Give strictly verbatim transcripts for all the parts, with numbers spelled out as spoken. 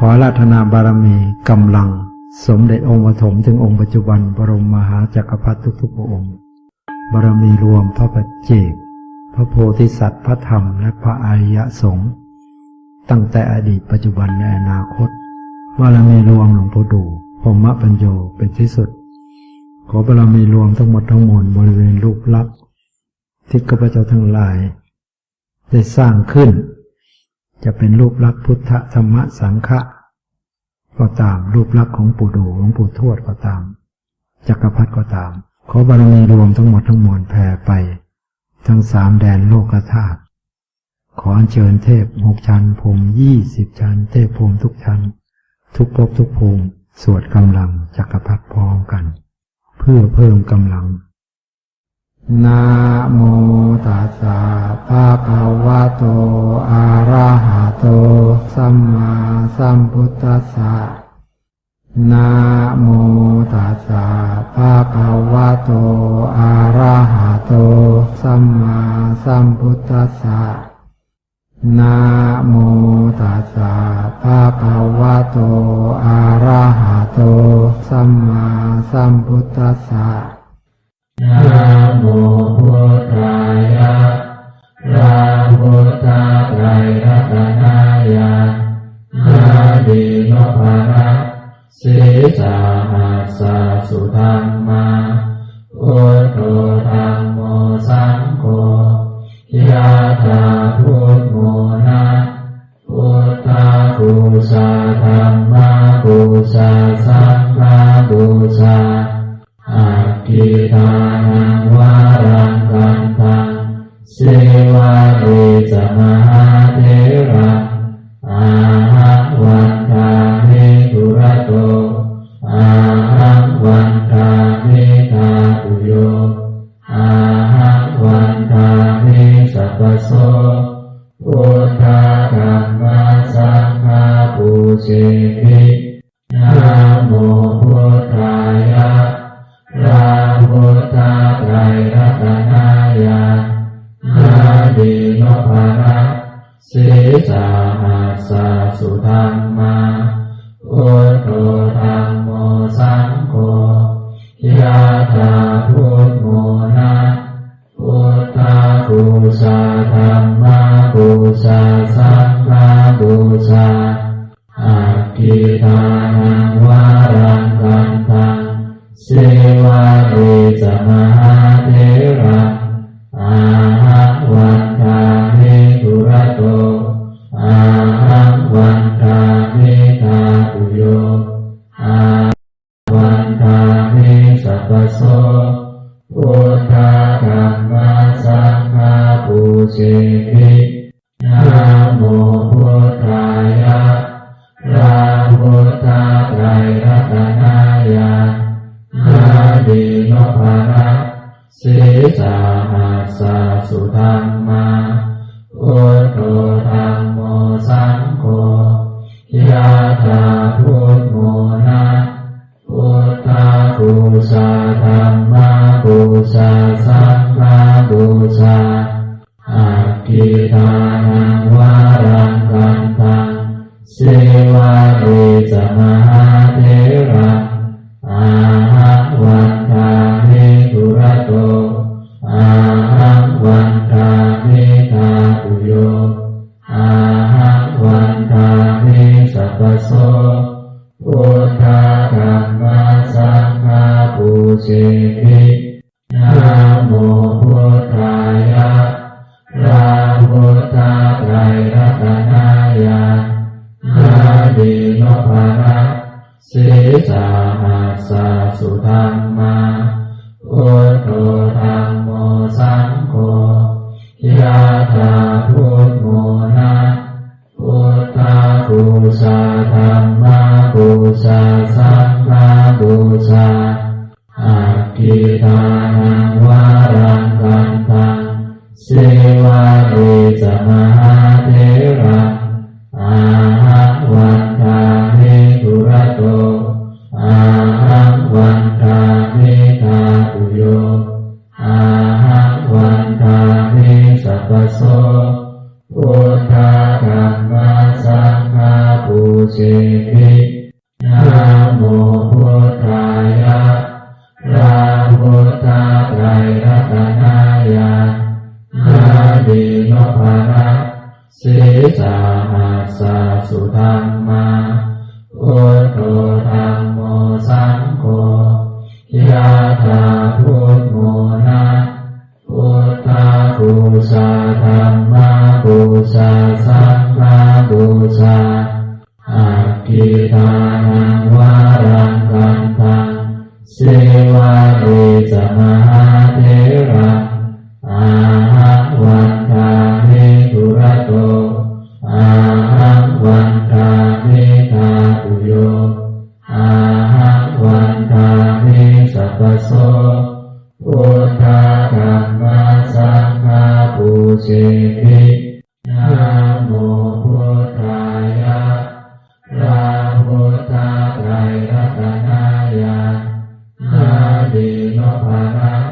ขออาราธนาบารมีกำลังสมเด็จองค์ปฐมถึงองค์ปัจจุบันบรมมหาจักรพรรดิทุกๆพระองค์ บารมีรวมพระปัจเจก พระโพธิสัตว์ พระธรรม และพระอริยสงฆ์ ตั้งแต่อดีต ปัจจุบัน และอนาคต บารมีรวมหลวงปู่ดู่ พรหมปัญโญเป็นที่สุด ขอบารมีรวมทั้งหมดทั้งมวลบริเวณรูปลักษณ์ที่ข้าพเจ้าทั้งหลาย ได้สร้างขึ้น จะเป็นรูปลักษณ์พุทธธรรมสังฆะก็ตาม รูปลักษณ์ของปู่ดู่ หลวงปู่ทวดก็ตาม จักรพรรดิก็ตาม ขอบารมีรวมทั้งหมดทั้งมวลแผ่ไปทั้งสามแดนโลกธาตุ ขออัญเชิญเทพหกชั้น พรหมยี่สิบชั้น เทพพรหมทุกชั้น ทุกภพทุกภูมิ สวดกำลังจักรพรรดิพร้อมกัน เพื่อเพิ่มกำลัง Namo tassa bhagavato arahato sammāsambuddhassa. Namo tassa bhagavato arahato sammāsambuddhassa. Namo tassa bhagavato arahato sammāsambuddhassa. Namo buddhāya, พระพุทธไตรรัตนญาณ mani nopara, sīsahassa sudhammā, buddho dhammo saṅgho, yathā buddhamona, buddhapūjā dhammapūjā saṅghapūjā, aggidānaṃ varaṃ gandhaṃ, sīvalī ca mahātheraṃ, ahaṃ vandāmi dūrato, ahaṃ vandāmi dhātuyo, ahaṃ vandāmi sabbaso, buddha dhamma saṅgha pūjemi. Namo buddhāya, พระพุทธไตรรัตนญาณ mani nopara, sīsahassa sudhammā, buddho dhammo saṅgho, yathā buddhamona, buddhapūjā dhammapūjā saṅghapūjā, aggidānaṃ varaṃ gandhaṃ, sīvalī ca mahātheraṃ, ahaṃ vandāmi dūrato, ahaṃ vandāmi dhātuyo, ahaṃ vandāmi sabbaso, buddha dhamma saṅgha pūjemi. Namo buddhāya, พระพุทธไตรรัตนญาณ mani nopara, sīsahassa sudhammā, buddho dhammo saṅgho, yathā buddhamona, buddhapūjā dhammapūjā saṅghapūjā, aggidānaṃ varaṃ gandhaṃ, sīvalī ca mahātheraṃ, ahaṃ vandāmi dūrato, ahaṃ vandāmi dhātuyo, ahaṃ vandāmi sabbaso, buddha dhamma saṅgha pūjemi. Namo buddhāya, พระพุทธไตรรัตนญาณ mani nopara, sīsahassa sudhammā, buddho dhammo saṅgho, yathā buddhamona, buddhapūjā dhammapūjā saṅghapūjā, aggidānaṃ varaṃ gandhaṃ, sīvalī ca mahātheraṃ, ahaṃ vandāmi dūrato, ahaṃ vandāmi dhātuyo, ahaṃ vandāmi sabbaso, buddha dhamma saṅgha pū pūjemi. Namo buddhāya, พระพุทธไตรรัตนญาณ mani nopparak, sīsahassa sudhammā, buddho dhammo saṅgho, yathā buddhamona, buddhapūjā dhammapūjā saṅghapūjā, aggidānaṃ varaṃ gandhaṃ, sīvalī ca mahātheraṃ, ahaṃ vandāmi dūrato, ahaṃ vandāmi dhātuyo, ahaṃ vandāmi sabbaso, buddha dhamma saṅgha pūjemi. Namo buddhāya, พระพุทธไตรรัตนญาณ mani nopparak,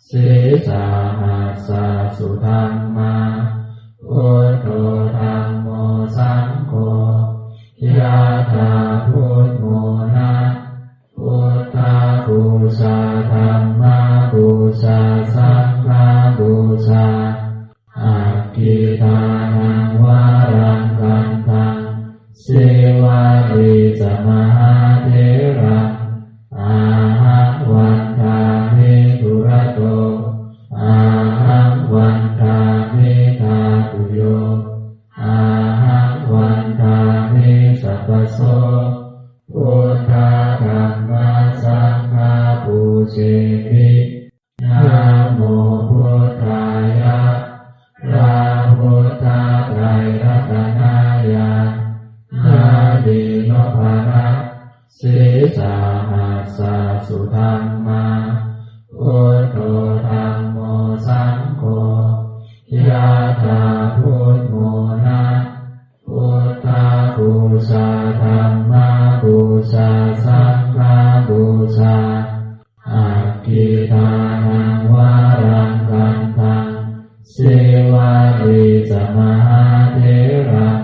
sīsahassa sudhammā, buddho dhammo saṅgho, yathā buddhamona, buddhapūjā dhammapūjā saṅghapūjā, aggidānaṃ varaṃ gandhaṃ, sīvalī ca mahātheraṃ, ahaṃ vandāmi dūrato, ahaṃ vandāmi dhātuyo, ahaṃ vandāmi sabbaso, buddha dhamma saṅgha pūjemi. Namo buddhāya, พระพุทธไตรรัตนญาณ mani nopparak, sīsahassa sudhammā, buddho dhammo saṅgho, yathā buddhamona, buddhapūjā dhammapūjā saṅghapūjā, aggidānaṃ varaṃ gandhaṃ, sīvalī ca mahātheraṃ,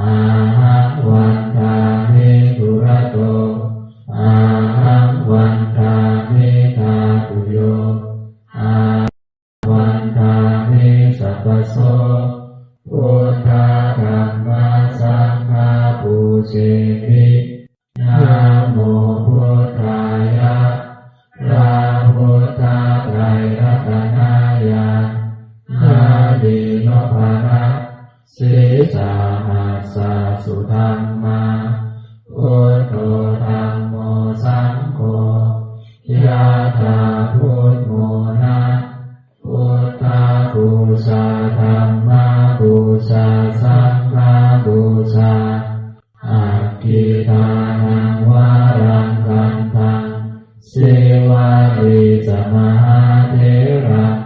ahaṃ vandāmi dūrato, ahaṃ vandāmi dhātuyo, ahaṃ vandāmi sabbaso, buddha dhamma saṅgha pūjemi. Namo buddhāya, พระพุทธไตรรัตนญาณ mani nopparak, sīsahassa sudhammā, buddho dhammo saṅgho, yathā buddhamona, buddhapūjā dhammapūjā saṅghapūjā, aggidānaṃ varaṃ gandhaṃ, sīvalī ca mahātheraṃ,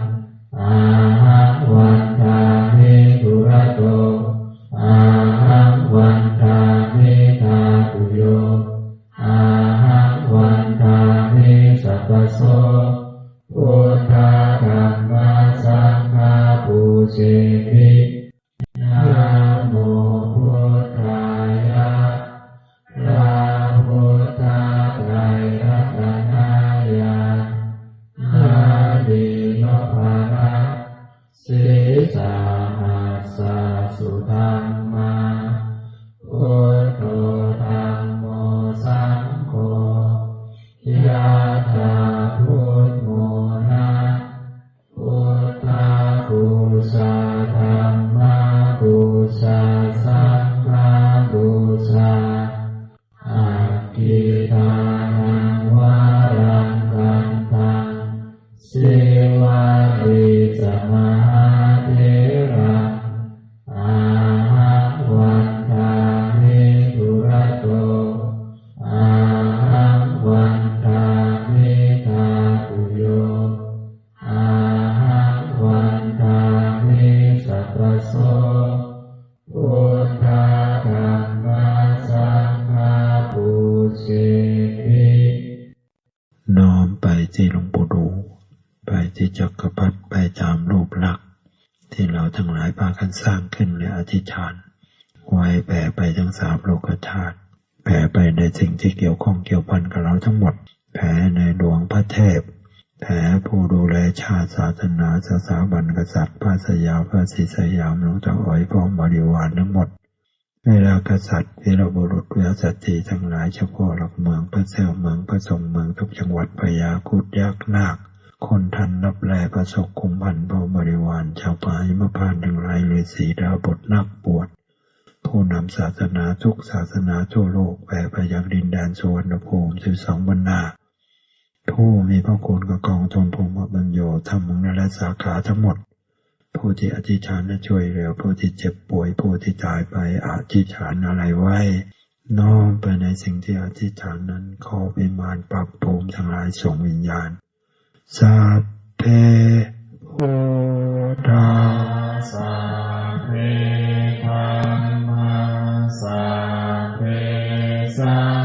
ahaṃ vandāmi dūrato, ahaṃ vandāmi dhātuyo, ahaṃ vandāmi sabbaso, buddha dhamma saṅgha pūjemi. Namo buddhāya, พระพุทธไตรรัตนญาณ mani nopparak, sīsahassa sudhammā, buddho dhammo saṅgho, yathā buddhamona, buddhapūjā dhammapūjā saṅghapūjā, aggidānaṃ varaṃ gandhaṃ, sīvalī ca mahātheraṃ, ahaṃ vandāmi dūrato, ahaṃ vandāmi dhātuyo, ahaṃ vandāmi sabbaso, buddha dhamma saṅgha pūjemi. น้อมไปที่หลวงปู่ดู ไปที่จักรพรรดิ ไปตามรูปลักษณ์ที่เราทั้งหลายพากันสร้างขึ้นและอธิษฐาน ไปแผ่ไปทั้งสามโลกธาตุ แผ่ไปในสิ่งที่เกี่ยวข้องเกี่ยวพันกับเราทั้งหมด แผ่ในดวงพระเทพ แผ่ผู้ดูแลชาติศาสนาสถาบันกษัตริย์ พระสยาม พระศรีสยาม หลวงตาอ๋อย พร้อมบริวารทั้งหมด วีรกษัตริย์ วีรบุรุษ วีรสตรีทั้งหลาย เจ้าพ่อหลักเมือง พระแก้วเมือง พระทรงเมือง ทุกจังหวัด พญาครุฑ ยักษ์นาค คนทันลับแล พระศกขุมพันธ์ พร้อมบริวาร ชาวป่าหิมพานต์ทั้งหลาย ฤาษีดาบท นักบวช ผู้นำศาสนาทุกศาสนาทั่วโลก แผ่ไปยังดินแดนสุวรรณภูมิ สิบสอง บรรดา ผู้มีพระคุณกับกองทุนภูมิปัญโย ธรรมเมืองนารสาขาทั้งหมด ผู้ที่อธิษฐานและช่วยเหลือ ผู้ที่เจ็บป่วย ผู้ที่ตายไป อธิษฐานอะไรไว้ น้อมไปในสิ่งที่อธิษฐานนั้น ขอวิมานปรับภูมิทั้งหลายส่งวิญญาณ Sabbe buddhā, sabbe dhammā, sabbe saṅ